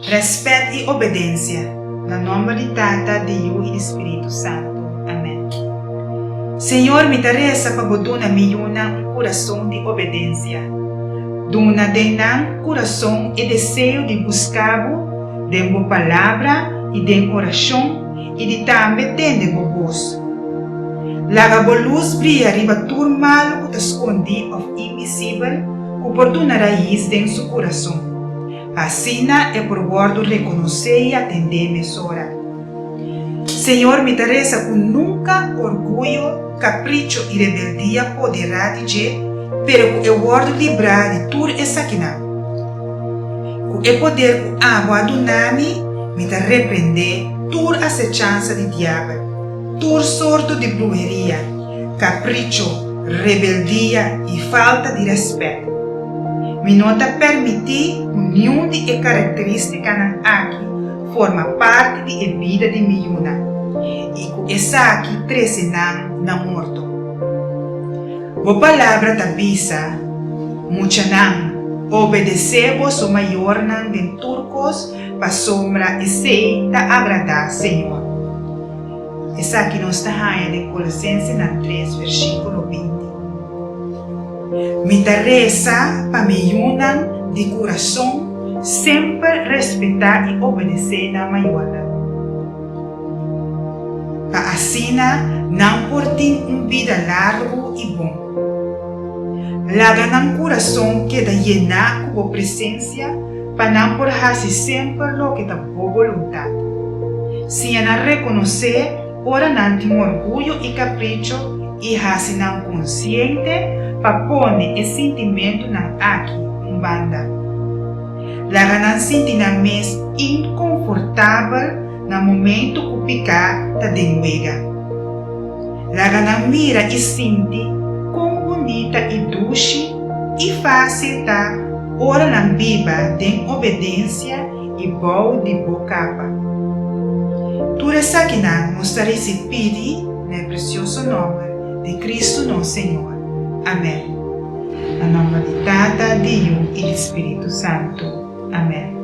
Rèspèt i obedensia. Na nòmber di Tata, di Yu i di Spiritu Santu. Amèn. Señor, mi ta resa pa Bo duna mi yunan un kurason di obedensia. Duna den nan kurason e deseo di buska Bo den Bo Palabra i den orashon i di tambe tende Bo bos. Laga Bo lus bria riba tur malu ku ta skondí òf invisibel ku por duna rais den su kurason. Pa asina e por wòrdu rekonosé i atendé mesora. Señor, mi ta resa ku nunka orguyo, kapricho i rebeldia poderá di dje, pero ku e wòrdu librá di tur esakinan. Ku e poder ku Abo a duna mi, mi ta reprendé tur asechansa di diabel, tur sorto di bruheria, kapricho, rebeldia i falta di rèspèt. Mi no ta permití ku niun di e karakterístikanan aki forma parti di e bida di mi yunan i ku esaki trese nan na morto. Bo Palabra ta bisa, Muchanan, obedesé boso mayornan den tur kos pasobra esei ta agradá Señor. Esaki nos ta haña den Kolosensenan tres versíkulo 20. Mi ta resa pa mi yunan di kurason semper respetá i obedesé nan mayornan, pa asina nan por tin un bida largu i bon. Laga nan kurason keda yená ku bo presensia pa nan por hasi semper loke ta bo boluntat. Siña nan rekonosé ora nan tin orguyo i kapricho i hasi nan konsiente pa pone e sintimentunan aki un banda. Laga nan sinti nan mes inkonfortabel na momentu ku piká ta den wega. Laga nan mira i sinti kon bunita i dushi i fásil ta ora nan biba den obedensia i bou di bo kapa. Tur esakinan nos ta risi pidi na e presioso nòmber di Kristu nos Señor. Amèn. Na nòmber di Tata, di Yu i di Spiritu Santu. Amèn.